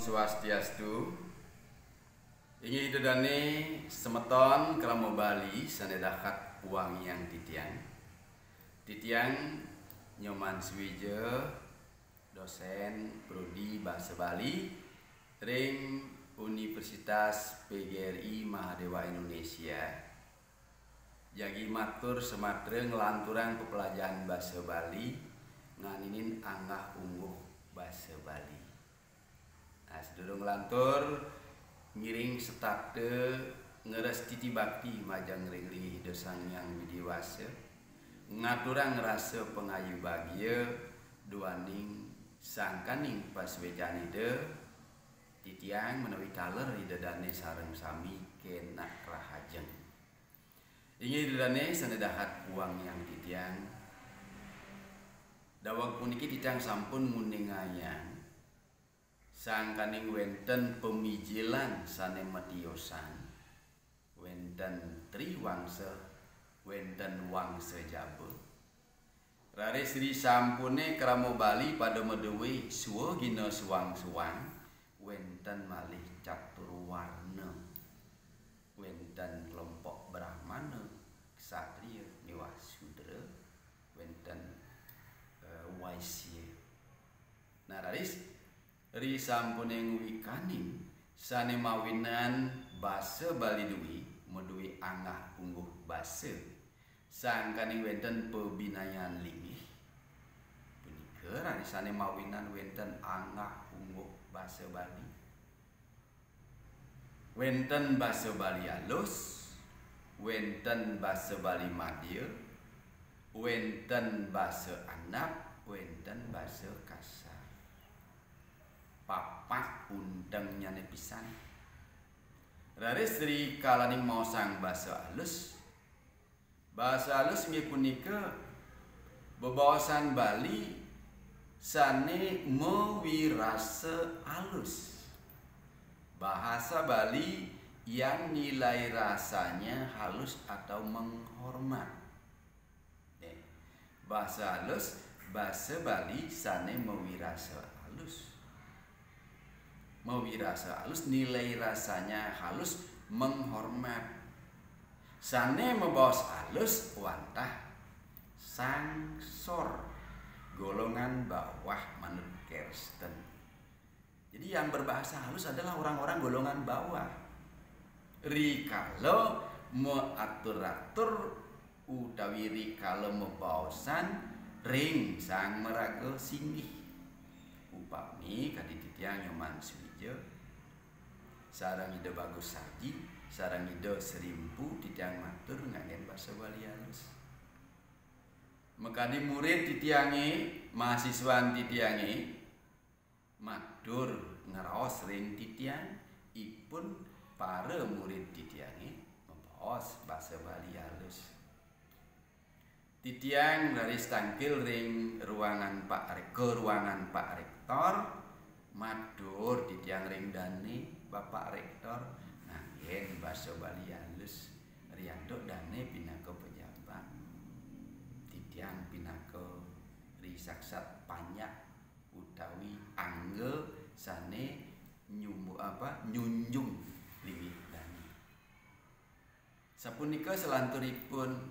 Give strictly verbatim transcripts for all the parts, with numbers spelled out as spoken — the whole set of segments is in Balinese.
Swastiastu. Inggih Ida dané semeton krama Bali sané dahat wangiang titiang. Titiang Nyoman Suwija, dosén prodi basa Bali ring Universitas P G R I Mahadéwa Indonesia. Jagi matur samatra nglanturang pepelajahan basa Bali, nganinin anggah-ungguh basa Bali. Nah, sadurung nglantur, ngiring setata ngrastiti bakti majeng ring linggih Ida Sang Hyang Widhi Wasa, ngaturang rasa pangayu bagia duaning sangkaning pasuécan Ida, titiang menawi taler Ida dané sareng sami kénak rahajeng. Inggih Ida dané sané dahat wangiang titiang. Daweg puniki titiang sampun nguningayang sangkaning wénten pamijilan sané matiosan, wénten triwangsa, wénten wangsa jaba. Raris risampuné krama Bali pada madué swagina suang-suang, wénten malih catur warna. Wénten kelompok Brahmana, Ksatria, miwah Sudra, wénten, eh, Waisya. Nah, raris risampuné ngwikaning sané mawinan basa Bali dwi, madué anggah-ungguh basa, sangkaning wénten pabinayan linggih. Punika raris sané mawinan wénten anggah-ungguh basa Bali. Wénten basa Bali alus, wénten basa Bali madya, wénten basa andap, wénten basa kasar. Papat untengnyané pisan. Raris rikalaning maosang basa alus, basa alus inggih punika bebaosan Bali sané mawirasa alus. Bahasa Bali yang nilai rasanya halus atau menghormat. Nih, basa alus, basa Bali sané mawirasa alus. Mawirasa alus, nilai rasanya halus, menghormat. Sané mabaos alus wantah sangsor, golongan bawah manut Kersten. Jadi yang berbahasa halus adalah orang-orang golongan bawah. Rikala maatur-atur utawi rikala mabaosan ring sang maraga singgih. Upami kadi titiang Nyoman Suwija, sareng Ida Bagus Saji, sareng Ida Sri Empu, titiang matur nganggén basa Bali alus. Makadi murid titiangé, mahasiswan titiangé, matur ngraos ring titiang, ipun para murid titiangé mabaos basa Bali alus. Titiang raris tangkil ring ruangan Pak Ré-, ka ruangan Pak Réktor, matur titiang ring dané, "Bapak Réktor, nganggén basa Bali alus, riantuk dané pinaka pejabat. Titiang pinaka risaksat panjak utawi angga sané nyumbu-, apa, nyunjung linggih dané." Sapunika salanturipun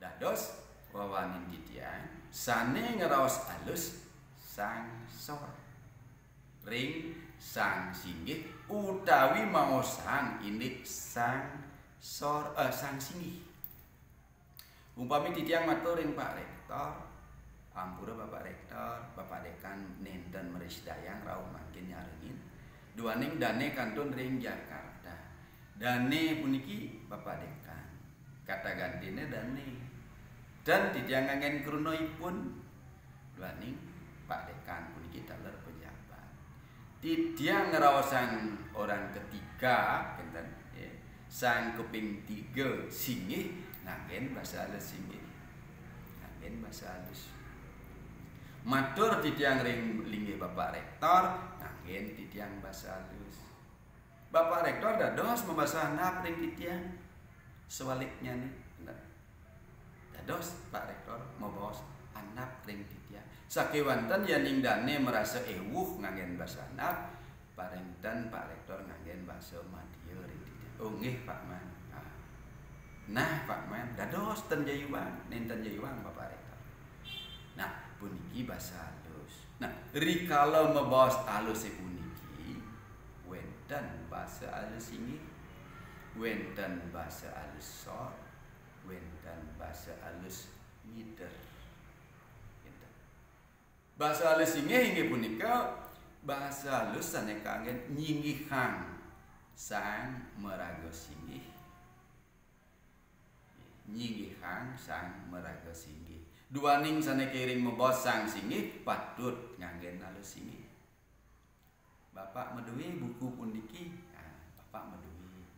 dados wawanin titiang sané ngraos alus sangsor ring sang singgih utawi maosang indik sangsor, eh, sang singgih. Umpami titiang matur ring Pak Réktor, "Ampura Bapak Réktor, Bapak Dékan nénten mrasidayang rauh mangkin nyarengin, duaning dané kantun ring Jakarta." Dané puniki Bapak Dékan. Kata gantiné dané. Dan titiang nganggén kruna ipun, duaning Pak Dékan puniki taler pejabat. Titiang ngraosang orang ketiga, kénten, ya. Sang kaping tiga singgih, nganggén basa alus singgih. Nganggén basa alus. Matur titiang ring linggih Bapak Réktor, nganggén titiang basa alus. Bapak Réktor dados mabaos andap ring titiang. Sebaliknyané, dados Pak Réktor mabaos andap ring titiang. Sakéwanten yéning dané marasa éwuh nganggén basa andap, Parénten Pak Réktor nganggén basa Madya ring titiang. Oh, nggih, Pak Man. Ah. Nah, Pak Man, dados ten jayuang, nénten jayuang, Bapak Réktor. Nah, puniki basa alus. Nah, rikala mabaos alusé puniki, wénten basa alus singgih, wénten basa alus sor, wénten basa alus ngider. Wénten. Basa alus singgih inggih punika basa alus sané kanggén nyinggihang sang maraga singgih. Nyinggihang sang maraga singgih. Duaning sané kéweh mabaos sang singgih patut nganggén alus singgih. "Bapak madué buku puniki?" Nah, Bapak madué.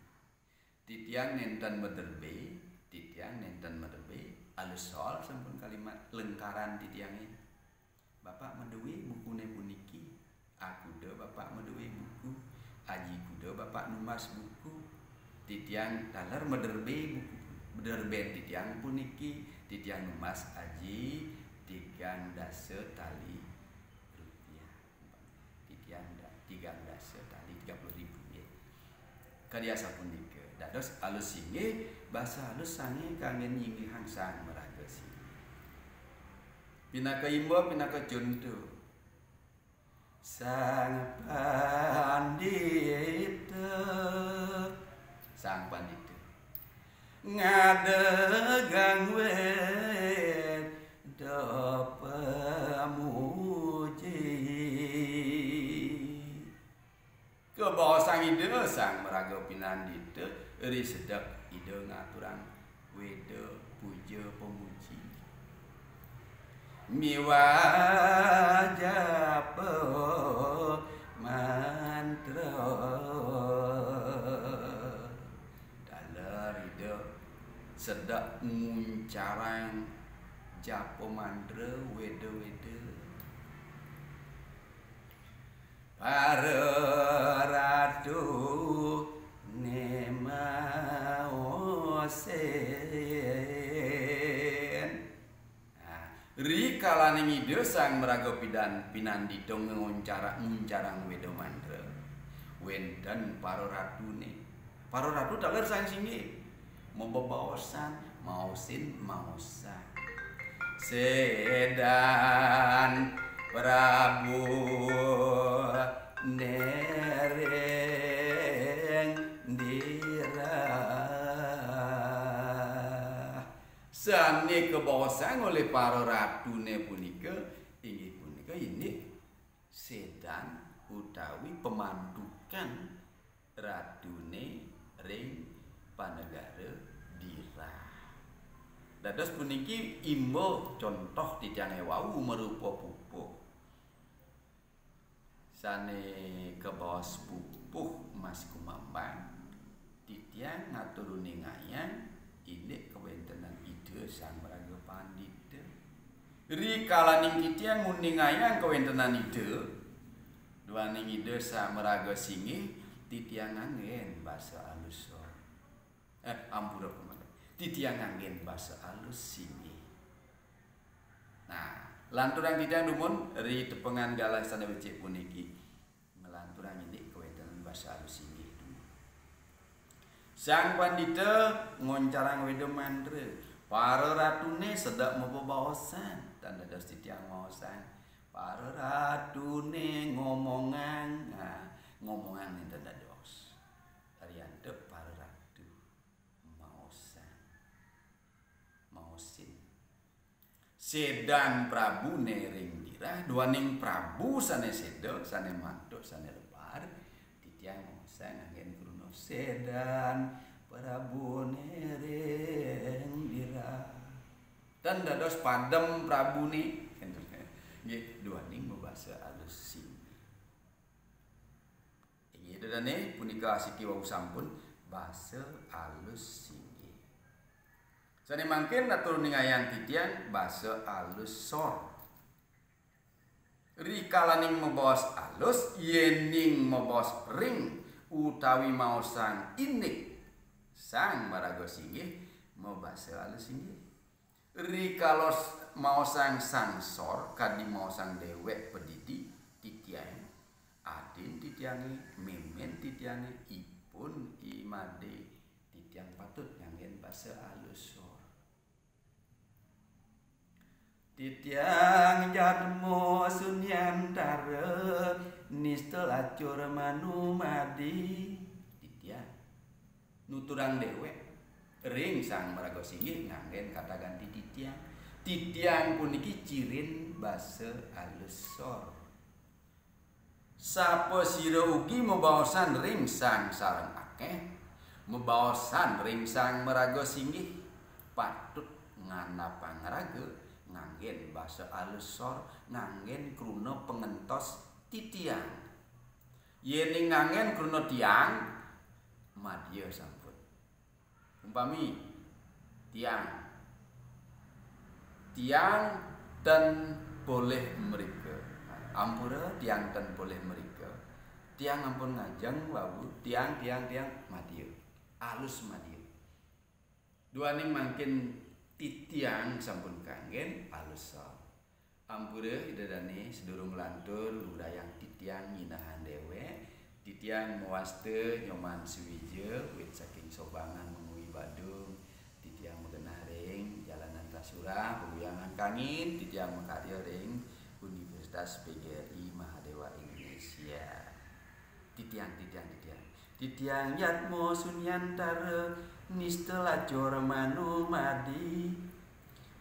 Titiang nénten maderbé, titiang nénten maderbé, alus sor sampun kalimat lengkaran titiangé. "Bapak madué bukuné puniki?" "Akuda Bapak madué buku?" "Aji kuda Bapak numbas buku?" "Titiang taler maderbé buku, maderbén titiang puniki, titiang numbas aji tigang dasa tali rupiah." Titiang da-, tigang dasa tali tiga puluh ribu, nggih. Kadi asapunika. Dados alus singgih, basa alus sané kanggén nyinggihang sang maraga singgih. Pinaka imba, pinaka conto. Sang pandita. Sang pandita. Ngadegang wéda pamuji. Kabaosang Ida Sang Maraga Pinandita ri sedek Ida ngaturang wéda puja pamuji. Miwah japa mantra. Taler Ida sedek nguncarang japa mantra wéda-wéda. Para ratu né maosén. Nah, rikalaning Ida Sang Maraga Pidan Pinandita nguncara-, nguncarang wéda mantra, wénten para ratuné. Para ratu taler sang singgih. Mabebaosan, maosin, maosang. Sédan Prabu né ring dirah. Sané kabaosang olih para ratuné punika, inggih punika indik sédan utawi pamantukan ratuné ring panegara dirah. Dados puniki imba contoh titiangé wau marupa pupuh. Sané kabaos pupuh Mas Kumambang, titiang ngatur uningayang indik kawéntenan Ida Sang Maraga Pandita. Rikalaning titiang nguningayang kawéntenan Ida, duaning Ida Sang Maraga Singgih, titiang nganggén basa alus sor. Eh, ampura pamanggih. Titiang nganggén basa alus singgih. Nah, lanturang titiang dumun ri tepengan galah sané becik puniki. Nglanturang indik kawéntenan basa alus singgih dumun. Sang pandita ngoncarang wéda mantra. Para ratuné sedek mabebaosan, tan dados titiang maosang. Para ratuné ngomongang, nah, ngomongang nénten dados. Ariantuk para ratu maosang. Maosin. Sédan Prabuné ring dirah, duaning Prabu sané séda, sané mantuk, sané lebar, titiang maosang nganggén kruna sédan Prabuné ring dirah. Tan dados padem Prabuné. Nggih, duaning mabasa alus singgih. Inggih, ida dané punika asiki wau sampun basa alus singgih. Sané mangkin atur ningayang titiang basa alus sor. Rikalaning mabaos alus, yéning mabaos ring utawi maosang indik Sang Maraga Singgih, mabasa alus singgih. Rikala s-, maosang sang sor, kadi maosang déwék padidi, titiang, adin titiang titiangé, mémén titiangé, ipun I Madé, titiang patut nganggén basa alus sor. Titiang Jatmo Sunyantara, nista lacur manumadi. Titiang nuturang déwék ring Sang Maraga Singgih nganggén kata ganti titiang. Titiang puniki cirin basa alus sor. Sapasira ugi mabaosan ring sang sareng akéh, mabaosan ring Sang Maraga Singgih, patut ngandapang raga nganggén basa alus sor, nganggén kruna pangentos titiang. Yéning nganggén kruna tiang, madya sampun. Umpami tiang, tiang ten polih mrika. Ampura, tiang ten polih mrika. Tiang ampun ngajeng wau, tiang, tiang, tiang, madya. Alus madya. Duaning mangkin titiang sampun kanggén alus sor. Ampura Ida Dané, sadurung lantur ngudayang titiang nyinahang déwék, titiang mawasta Nyoman Suwija, wit saking Sobangan Mengwi Badung, titiang magenah ring Jalanan Tasura, Paguyangan Kangin, titiang makarya ring Universitas P G R I Mahadéwa Indonesia. Titiang, titiang, titiang. Titiang Jatmo Sunyantara, nista lacur manumadi.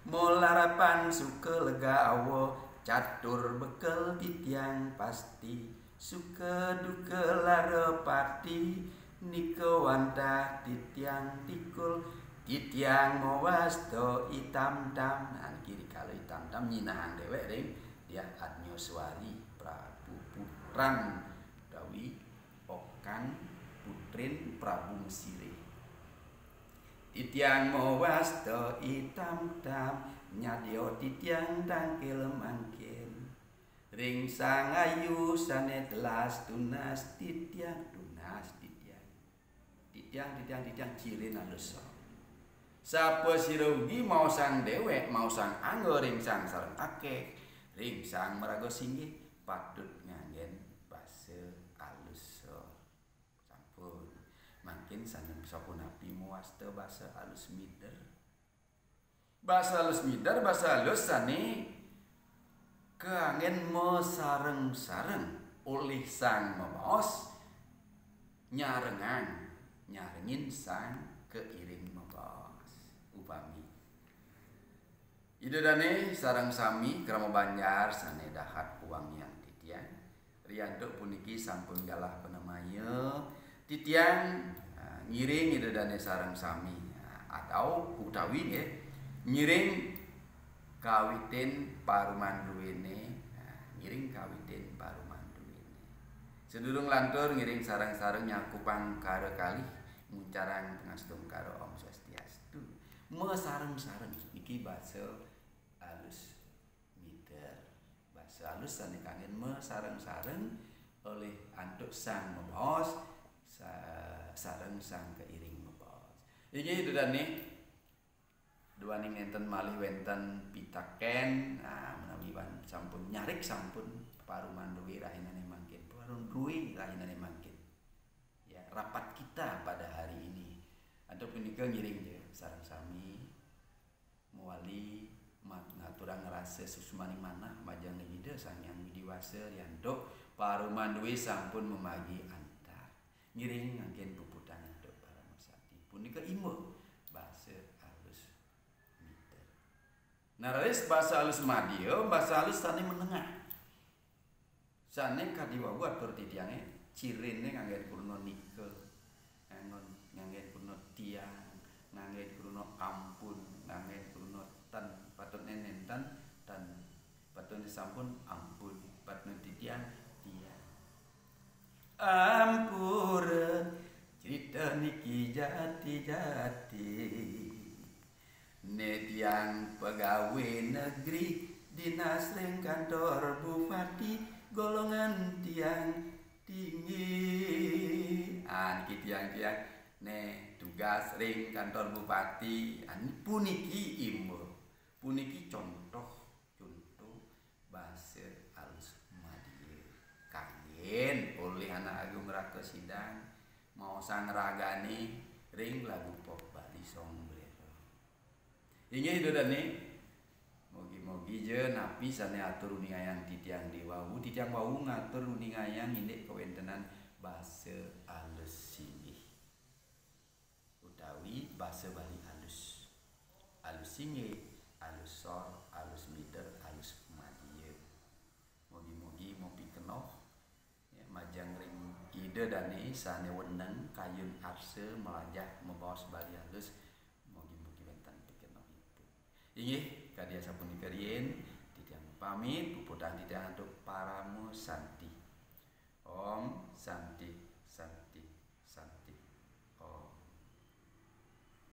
Malarapan suka lega awa, catur bekel titiang pasti. Suka duka lara pati, nika wantah titiang tikul. Titiang mawasta I Tamtam. Nah, niki rikala I Tamtam nyinahang déwék ring Diah Adnyaswari, Prabu Putran utawi Okan putrin Prabu Mesiré. Titiang mawasta I Tamtam, nyadya titiang tangkil mangkin. Ring sang ayu sané telas tunas titiang, tunas titiang. Titiang, titiang, titiang cirin alus sor. Sapasira ugi maosang déwék, maosang angga ring sang sareng akéh, ring Sang Maraga Singgih, patut nganggén basa alus sor. Sampun. Mangkin sané sapunapi mawasta basa alus mider? Basa alus mider, basa alus sané kaanggén masareng-sareng olih sang mabaos, nyarengang, nyarengin sang kairing mabaos. Upami Ida Dané sareng sami krama banjar sané dahat wangiang titiang. Riantuk puniki sampun galah panamaya, titiang, ah, ngiring Ida Dané sareng sami, ah, atau utawi nggih, ngiring kawitin paruman druéné, ah, ngiring kawitin paruman druéné. Sadurung lantur ngiring sareng-sareng nyakupang kara kalih, nguncarang pangastungkara Om Swastiastu. Masareng-sareng niki basa alus mider. Basa alus sané kanggén masareng-sareng olih antuk sang mabaos, sa-, sareng sang kairing mabaos. Inggih, Ida Dané, duaning nénten malih wénten pitakén, nah, menawi wan-, sampun nyarik sampun paruman drué rahinané mangkin, paruman drué rahinané mangkin. Ya, rapat kita pada hari ini. Antuk punika ngiring ja sareng sami mawali ma-, ngaturang rasa suksmaning manah majeng ring Ida Sang Hyang Widhi Wasa, riantuk paruman drué sampun mamargi antar. Ngiring nganggén puputang antuk parama santi. Punika imba basa alus mider. Nah, raris basa alus madya, basa alus sané menengah. Sané kadi wau atur titiangé, ciriné nganggén kruna nika, nganggén, nganggén kruna tiang, nganggén kruna ampun, nganggén kruna ten, patutné nénten ten, patutné sampun ampun, patutné titiang tiang. Ampura, crita niki jati-jati. Né tiang pegawé negeri, dinas ring kantor bupati, golongan tiang tinggi. Ah, niki tiang-tiang né tugas ring kantor bupati. Ah, puniki imba, puniki contoh, contoh basa alus madya. Kanggén olih Anak Agung Raka Sidang, maosang ragane ring lagu pop Bali song bolero. Inggih Ida dane, mugi-mugi ja napi sane atur uningayang titiang di wau, titiang wau ngatur uningayang indik kawentenan basa alus singgih. Utawi basa Bali alus. Alus singgih, alus sor, alus mider, alus madia. Mugi-mugi mapikenoh, ya, majeng ring Ida dane sane weneng kayun arsa malajah mabaos Bali alus, mugi-mugi wenten pikenohipun. Inggih, kadi asapunika riin, titiang pamit, puputang titiang antuk parama santi. Om Santi,